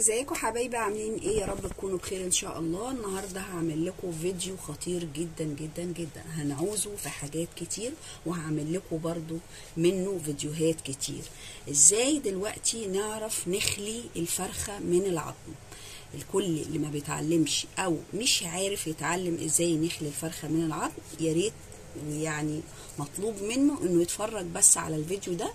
ازيكم حبايبي، عاملين ايه؟ يا رب تكونوا بخير ان شاء الله. النهارده هعمل لكم فيديو خطير جدا جدا جدا، هنعوزه في حاجات كتير، وهعمل لكم برضو منه فيديوهات كتير. ازاي دلوقتي نعرف نخلي الفرخة من العظم؟ الكل اللي ما بيتعلمش او مش عارف يتعلم ازاي نخلي الفرخة من العظم، يا ريت يعني مطلوب منه انه يتفرج بس على الفيديو ده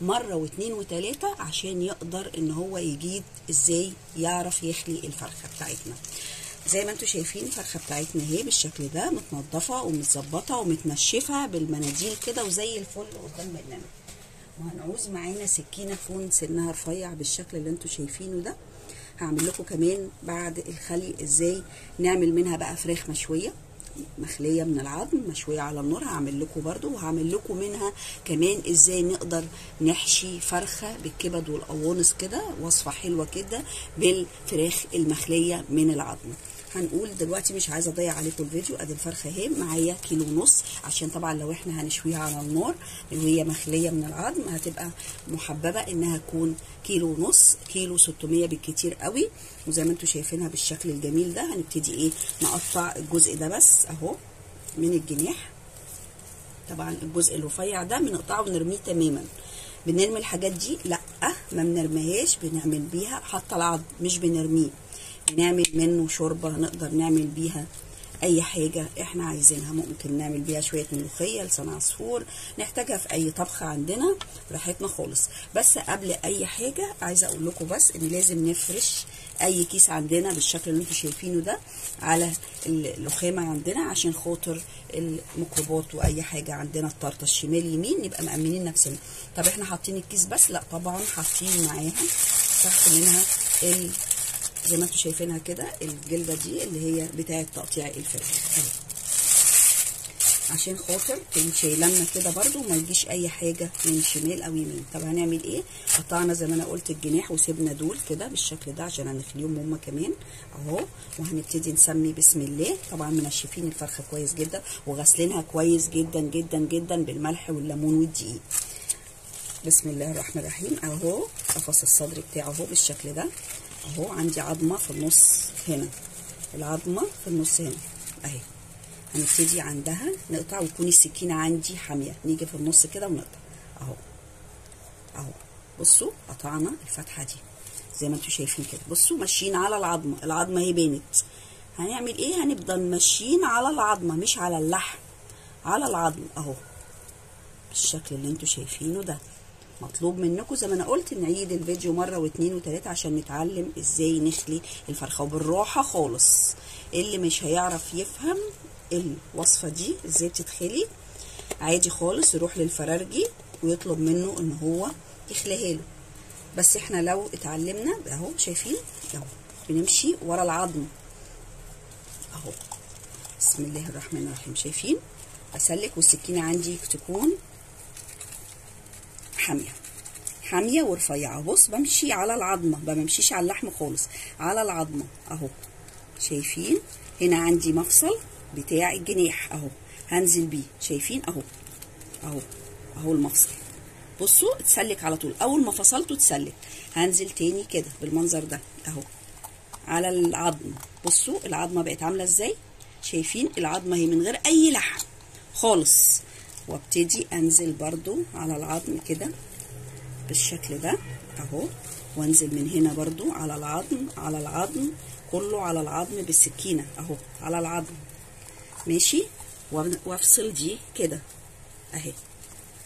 مرة واتنين وتلاتة عشان يقدر ان هو يجيد ازاي يعرف يخلي الفرخة بتاعتنا. زي ما انتم شايفين الفرخة بتاعتنا اهي بالشكل ده، متنضفة ومتظبطة ومتنشفة بالمناديل كده وزي الفل قدام مننا. وهنعوز معانا سكينة تكون سنها رفيع بالشكل اللي انتم شايفينه ده. هعمل لكم كمان بعد الخلي ازاي نعمل منها بقى فراخ مشوية مخلية من العظم مشوية على النار، هعمل لكم برضو. وهعمل لكم منها كمان ازاي نقدر نحشي فرخة بالكبد والقوانص كده، وصفة حلوة كده بالفراخ المخلية من العظم. هنقول دلوقتي مش عايزة اضيع عليكم الفيديو. ادي الفرخة اهي معايا 1.5 كيلو، عشان طبعا لو احنا هنشويها على النار وهي مخلية من العظم هتبقى محببة انها تكون 1.5 كيلو، 1.6 كيلو بالكتير قوي. وزي ما انتم شايفينها بالشكل الجميل ده، هنبتدي ايه نقطع الجزء ده بس اهو من الجناح. طبعا الجزء الرفيع ده بنقطعه ونرميه تماما. بنرمي الحاجات دي؟ لا، ما بنرميهاش، بنعمل بيها حتى العظم مش بنرميه، بنعمل منه شوربة، نقدر نعمل بيها اي حاجة احنا عايزينها. ممكن نعمل بيها شوية ملوخية، لسان عصفور، نحتاجها في اي طبخه عندنا راحتنا خالص. بس قبل اي حاجة عايزه اقول لكم بس ان لازم نفرش اي كيس عندنا بالشكل اللي انتم شايفينه ده على اللخامه عندنا، عشان خاطر الميكروبات واي حاجة عندنا الطرطه الشمال يمين نبقى مأمنين نفسنا. طب احنا حاطين الكيس بس؟ لا طبعا، حاطين معاها تحت منها زي ما انتم شايفينها كده الجلدة دي اللي هي بتاعه تقطيع الفراخ اهي، عشان خاطر تقوم شايلنا كده برده وما يجيش اي حاجة من شمال او يمين. طب هنعمل ايه؟ قطعنا زي ما انا قلت الجناح وسيبنا دول كده بالشكل ده عشان هنخليهم هما كمان اهو. وهنبتدي نسمي بسم الله. طبعا منشفين الفرخه كويس جدا وغسلينها كويس جدا جدا جدا بالملح والليمون والدقيق. بسم الله الرحمن الرحيم. اهو قفص الصدر بتاعه اهو بالشكل ده اهو. عندي عظمه في النص هنا، العظمة في النص هنا اهي، هنبتدي عندها نقطع، وتكون السكينة عندي حامية، نيجي في النص كده ونقطع اهو اهو. بصوا قطعنا الفتحة دي زي ما انتم شايفين كده. بصوا ماشيين على العظمة، العظمة اهي بانت. هنعمل ايه؟ هنفضل ماشيين على العظمة مش على اللحم، على العظم اهو بالشكل اللي انتم شايفينه ده. مطلوب منكم زي ما انا قلت نعيد الفيديو مرة واتنين وتلاتة عشان نتعلم ازاي نخلي الفرخه وبالراحه خالص. اللي مش هيعرف يفهم الوصفة دي ازاي بتتخلي عادي خالص يروح للفرارجي ويطلب منه ان هو يخليها له. بس احنا لو اتعلمنا اهو، شايفين اهو بنمشي ورا العظم اهو. بسم الله الرحمن الرحيم. شايفين؟ اسلك، والسكينة عندي تكون حامية حامية ورفيعه. بص بمشي على العظمة، ما بمشيش على اللحم خالص، على العظمة اهو. شايفين؟ هنا عندي مفصل بتاع الجناح اهو، هنزل بيه. شايفين اهو اهو اهو المفصل. بصوا اتسلك على طول، اول ما فصلته اتسلك. هنزل تاني كده بالمنظر ده اهو على العظم. بصوا العظمة بقت عامله ازاي، شايفين؟ العظمة هي من غير اي لحم خالص. وابتدي انزل برضو على العظم كده بالشكل ده اهو، وانزل من هنا برضو على العظم، على العظم كله، على العظم بالسكينة اهو، على العظم ماشي. وافصل دي كده اهي.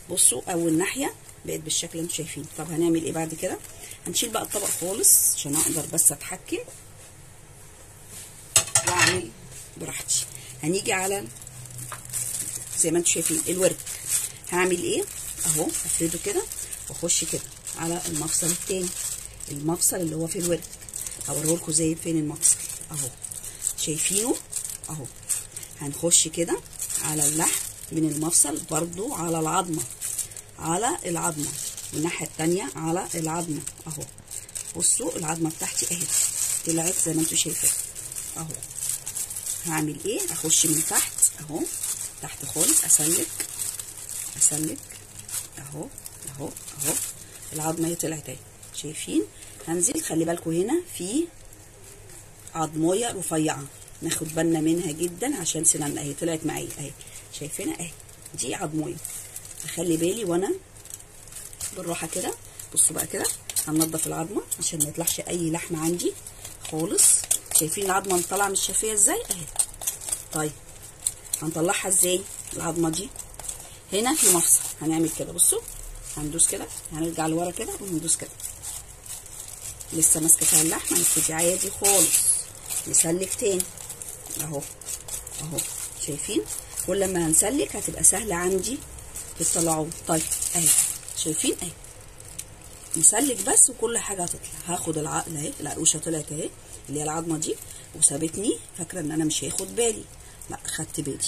بصوا اول ناحية بقت بالشكل اللي انتم شايفينه. طب هنعمل ايه بعد كده؟ هنشيل بقى الطبق خالص عشان اقدر بس اتحكم واعمل براحتي. هنيجي على زي ما انتم شايفين الورك. هعمل ايه اهو؟ هفرده كده واخش كده على المفصل التاني، المفصل اللي هو في الورك. هوريهولكوا زي فين المفصل اهو، شايفينه اهو. هنخش كده على اللحم من المفصل برضو على العظمة، على العظمة، والناحية التانية على العظمة اهو. بصوا العظمة بتاعتي اهي طلعت زي ما انتم شايفين اهو. هعمل ايه؟ اخش من تحت اهو، تحت خالص، اسلك اسلك اهو اهو اهو. العظمة هي طلعت اهي، شايفين؟ هنزل، خلي بالكم هنا في عظمايه رفيعة ناخد بالنا منها جدا عشان سناننا اهي طلعت معايا اهي، شايفينها اهي، دي عظمايه. اخلي بالي وانا بالراحة كده. بصوا بقى كده هننضف العظمة عشان ما يطلعش اي لحمه عندي خالص. شايفين العظمة طالعه مش شفيه ازاي اهي. طيب هنطلعها ازاي العظمة دي؟ هنا في مفصل، هنعمل كده، بصوا هندوس كده، هنرجع لورا كده وندوس كده، لسه ماسكه فيها اللحمة. هنبتدي عادي خالص نسلك تاني اهو اهو، شايفين؟ كل ما هنسلك هتبقى سهلة عندي في الطلعون. طيب اهي، شايفين اهي، نسلك بس وكل حاجة هتطلع. هاخد العقل اهي، القرقوشه طلعت اهي اللي هي العظمة دي وسابتني، فاكره ان انا مش هاخد بالي، لا خدت بالي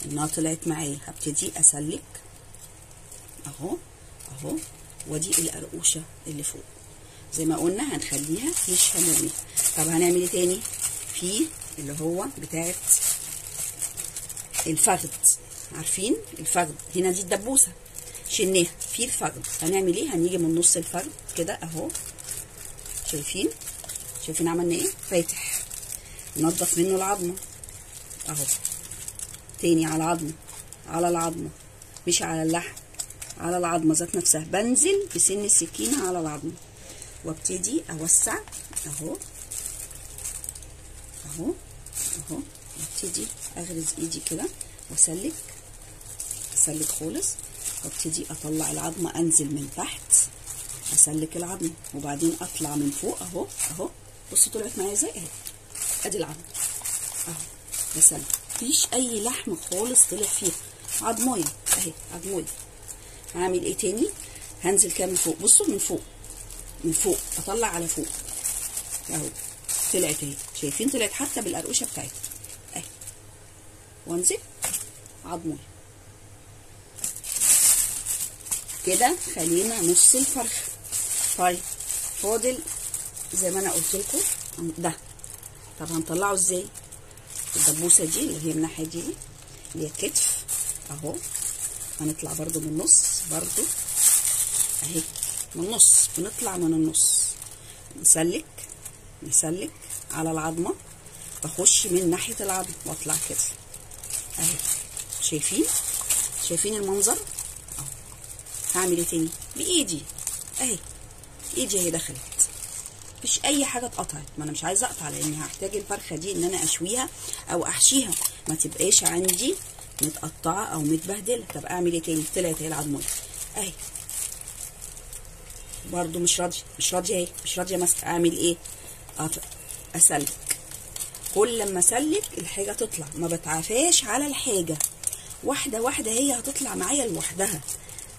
انها طلعت معايا. هبتدي اسلك اهو اهو، ودي القرقوشه اللي فوق زي ما قلنا هنخليها مش هنرميها. طب هنعمل ايه تاني؟ في اللي هو بتاعت الفخد، عارفين الفخد؟ هنا دي الدبوسه شلناها، في الفخد هنعمل ايه؟ هنيجي من نص الفخد كده اهو، شايفين؟ شايفين عملنا ايه؟ فاتح، ننضف منه العظمة اهو، تاني على العظمة، على العظمة مش على اللحم، على العظمة ذات نفسها. بنزل بسن السكينة على العظمة وابتدي اوسع اهو اهو اهو، وابتدي اغرز ايدي كده واسلك، اسلك خالص، وابتدي اطلع العظمة، انزل من تحت اسلك العظمة وبعدين اطلع من فوق اهو اهو. بصوا طلعت معايا ازاي اهي، ادي العظمة اهو، بسلك، مفيش اي لحم خالص طلع فيها، عظمايه اهي عظمايه. هعمل ايه تاني؟ هنزل كده من فوق، بصوا من فوق، من فوق اطلع على فوق اهو، طلعت اهي، شايفين؟ طلعت حتى بالقرقوشه بتاعتها اهي، وانزل عظمايه كده. خلينا نص الفرخه. طيب فاضل زي ما انا قلت لكم ده، طب هنطلعه ازاي؟ الدبوسه دي اللي هي من الناحية دي اللي هي الكتف اهو، هنطلع برده من النص، برده اهي من النص، بنطلع من النص، نسلك نسلك على العظمة، بخش من ناحية العظمة واطلع كده اهي، شايفين؟ شايفين المنظر اهو. هعمل ايه تاني؟ بايدي اهي، ايدي اهي دخلت، مفيش اي حاجة اتقطعت، ما انا مش عايزه اقطع لان هحتاج الفرخه دي ان انا اشويها او احشيها، ما تبقاش عندي متقطعه او متبهدله. طب اعمل ايه تاني؟ طلعت اهي العظمة اهي، برده مش راضية، مش راضية اهي، مش راضية ماسكه. اعمل ايه؟ اسلك، كل لما اسلك الحاجة تطلع، ما بتعافاش على الحاجة، واحدة واحدة هي هتطلع معايا لوحدها.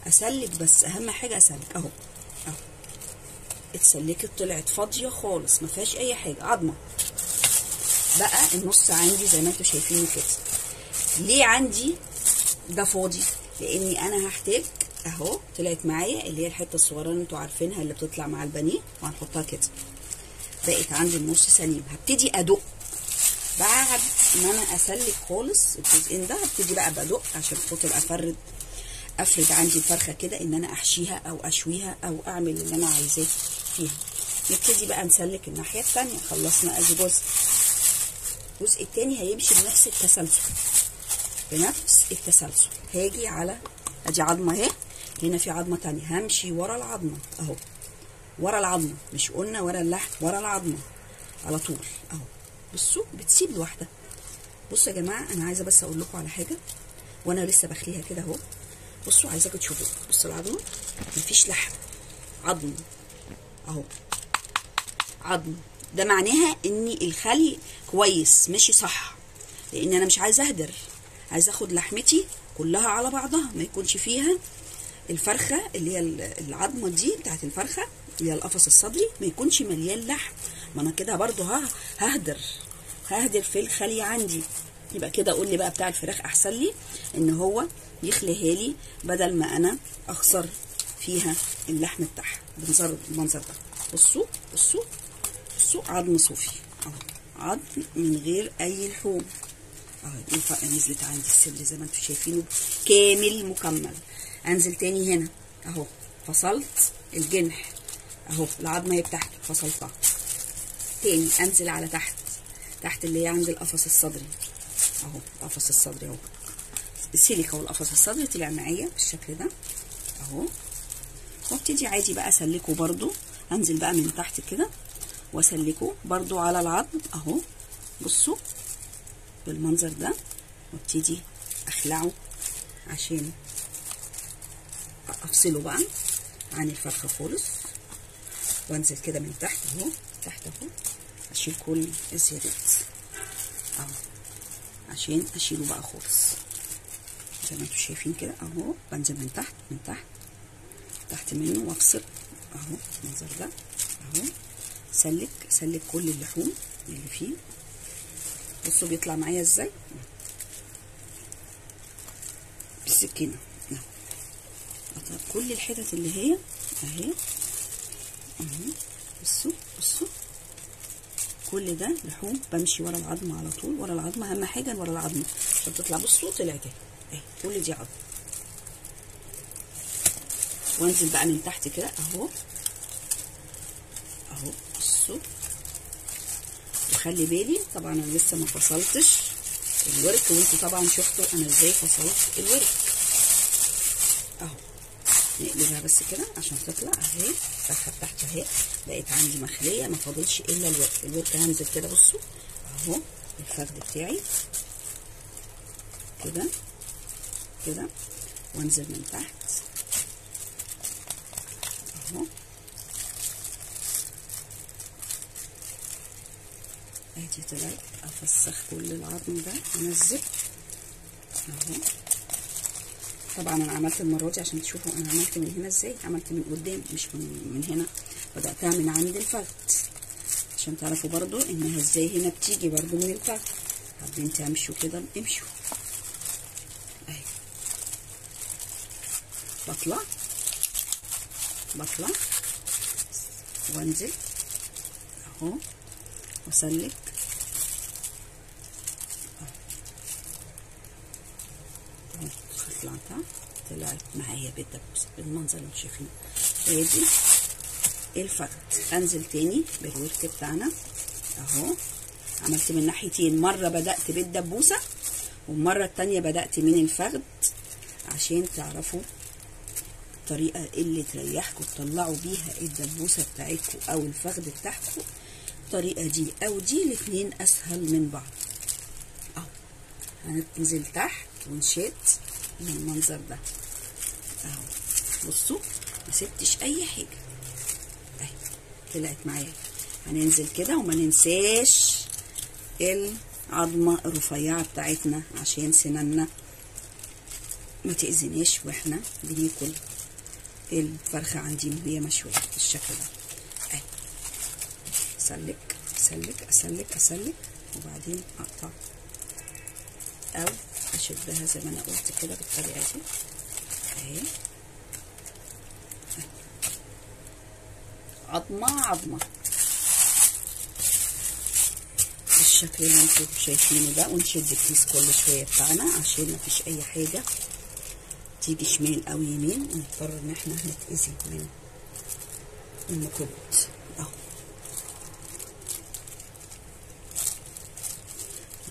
اسلك بس، اهم حاجة اسلك اهو اهو، اتسلكت طلعت فاضية خالص ما فيهاش اي حاجة، عظمه بقى. النص عندي زي ما انتم شايفينه كده. ليه عندي ده فاضي؟ لاني انا هحتاج اهو، طلعت معايا اللي هي الحتة الصغيرة اللي انتوا عارفينها اللي بتطلع مع البانيه، وهنحطها كده. بقت عندي النص سليم. هبتدي ادق بعد ما انا اسلك خالص الجزئين ده، هبتدي بقى بدق عشان خاطر افرد عندي الفرخه كده ان انا احشيها او اشويها او اعمل اللي انا عايزاه فيها. نبتدي بقى نسلك الناحية الثانية. خلصنا ادي جزء، الجزء الثاني هيمشي بنفس التسلسل، بنفس التسلسل. هاجي على ادي عظمه اهي، هنا في عظمه ثانية، همشي ورا العظمة اهو، ورا العظمة، مش قلنا ورا اللحم، ورا العظمة على طول اهو. بصوا بتسيب لوحدها. بصوا يا جماعة انا عايزه بس اقول لكم على حاجة وانا لسه بخليها كده اهو. بصوا عايزاكم تشوفوا، بصوا العظمة مفيش لحم، عظم اهو، عظم. ده معناها ان الخلي كويس ماشي صح، لان انا مش عايزه اهدر، عايزه اخد لحمتي كلها على بعضها، ما يكونش فيها الفرخه اللي هي العظمة دي بتاعت الفرخه اللي هي القفص الصدري، ما يكونش مليان لحم، ما انا كده برضو ههدر في الخلي عندي. يبقى كده اقول لي بقى بتاع الفراخ احسن لي ان هو يخليها لي بدل ما انا اخسر فيها اللحم بتاعها. بنظر المنظر ده. بصوا بصوا بصوا، عظم صوفي اهو، عظم من غير اي لحوم اهو. نزلت عندي الصدر زي ما انتم شايفينه كامل مكمل. انزل تاني هنا اهو، فصلت الجنح اهو العظمة هي بتاعته فصلتها. تاني انزل على تحت، تحت اللي هي عند القفص الصدري اهو، القفص الصدري اهو، السيليكا والقفص الصدري طلع معايا بالشكل ده اهو. وابتدي عادي بقى اسلكه برده، انزل بقى من تحت كده واسلكه برده على العظم اهو، بصوا بالمنظر ده. وابتدي اخلعه عشان افصله بقى عن الفرخه خالص، وانزل كده من تحت اهو، تحت اهو، اشيل كل الزيادات اهو عشان اشيله بقى خالص زي ما انتم شايفين كده اهو. بنزل من تحت، من تحت تحت منه وافصل اهو المنظر ده اهو. سلك سلك كل اللحوم اللي فيه، بصوا بيطلع معايا ازاي بالسكينة اهو. قطع كل الحتت اللي هي اهي اهو، بصوا بصوا كل ده لحوم. بمشي ورا العظمة على طول، ورا العظمة، اهم حاجة ورا العظمة عشان تطلع. بصوا طلعت اهي اهي، كل دي عظم. وانزل بقى من تحت كده اهو اهو، بصوا. وخلي بالي طبعا انا لسه ما فصلتش الورك، وانتوا طبعا شفتوا انا ازاي فصلت الورك اهو. نقلبها بس كده عشان تطلع اهي الفرخه بتاعتي اهي، بقت عندي مخليه، ما فاضلش الا الورك. الورك هنزل كده بصوا اهو الفخذ بتاعي كده كده، وانزل من تحت اهو. ادي طلعت، افسخ كل العظم ده وانزل اهو. طبعا انا عملت المرة دي عشان تشوفوا انا عملت من هنا ازاي، عملت من قدام مش من هنا، بداتها من عند الفخذ عشان تعرفوا برضو انها ازاي هنا بتيجي برضو من الفخذ. حابين تمشوا كده امشوا اهي. بطلع بطلع وانزل اهو واسلك اهو. طلعتها طلعت معايا بالدبوس بالمنظر اللي انتوا شايفينه. ادي الفخذ. انزل تاني بالورك بتاعنا اهو. عملت من ناحيتين، مرة بدات بالدبوسه والمرة التانية بدات من الفخذ عشان تعرفوا الطريقة اللي تريحكم تطلعوا بيها الدبوسه بتاعتكم او الفخذ بتاعكم. الطريقة دي او دي الاتنين اسهل من بعض اهو. هننزل تحت ونشد من المنظر ده اهو. بصوا ما سبتش اي حاجة اهي، طلعت معايا. هننزل كده وما ننساش العظمة الرفيعة بتاعتنا عشان سناننا ما تأذيناش واحنا بناكل الفرخه عندي وهي مشوية بالشكل ده اهي. اسلك اسلك اسلك اسلك وبعدين اقطع او اشدها زي ما انا قلت كده بالطريقة دي اهي. عظمه عظمه بالشكل اللي انتوا شايفينه ده. ونشد الكيس كل شوية بتاعنا عشان مفيش اي حاجة تيجي شمال او يمين ونضطر ان احنا نتأذي من الميكروبات اهو.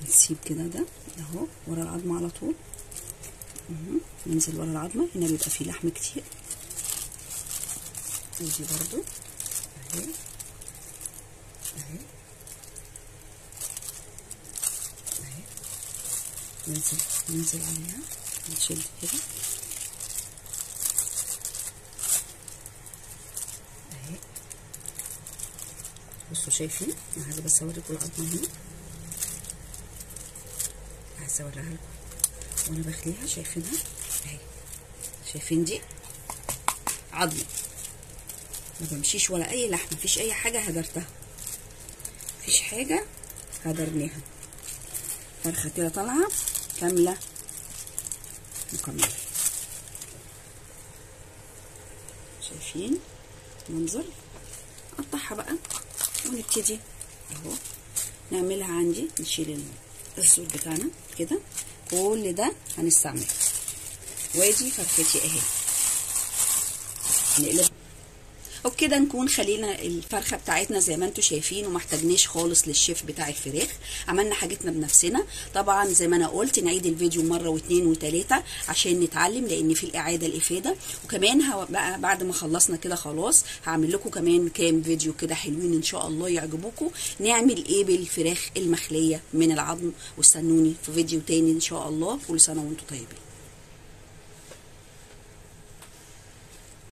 نسيب كده ده اهو ورا العظمة على طول. ننزل ورا العظمة، هنا بيبقى فيه لحم كتير. ودي برضو اهي اهي اهي، ننزل ننزل عليها نشد كده اهي. بصوا شايفين، انا عايزه بس اوريكم العظمة هنا، عايزه اوريها لكم وانا بخليها. شايفينها اهي، شايفين دي عظمه، ما بمشيش ولا اي لحمه، مفيش اي حاجة هدرتها، مفيش حاجة هدرناها. فرخة كده طالعه كاملة مكملة. شايفين منظر؟ اقطعها بقى ونبتدي اهو نعملها عندي. نشيل الزور بتاعنا كده، كل ده هنستعمله. وادي فرختي اهي، نقلب. okay وبكده نكون خلينا الفرخه بتاعتنا زي ما انتم شايفين، وما احتاجناش خالص للشيف بتاع الفراخ، عملنا حاجتنا بنفسنا. طبعا زي ما انا قلت نعيد الفيديو مرة واثنين وثلاثة عشان نتعلم، لان في الاعادة الافادة. وكمان بقى بعد ما خلصنا كده خلاص هعمل لكم كمان كام فيديو كده حلوين ان شاء الله يعجبوكم، نعمل ايه بالفراخ المخليه من العظم. واستنوني في فيديو تاني ان شاء الله. كل سنة وانتم طيبين.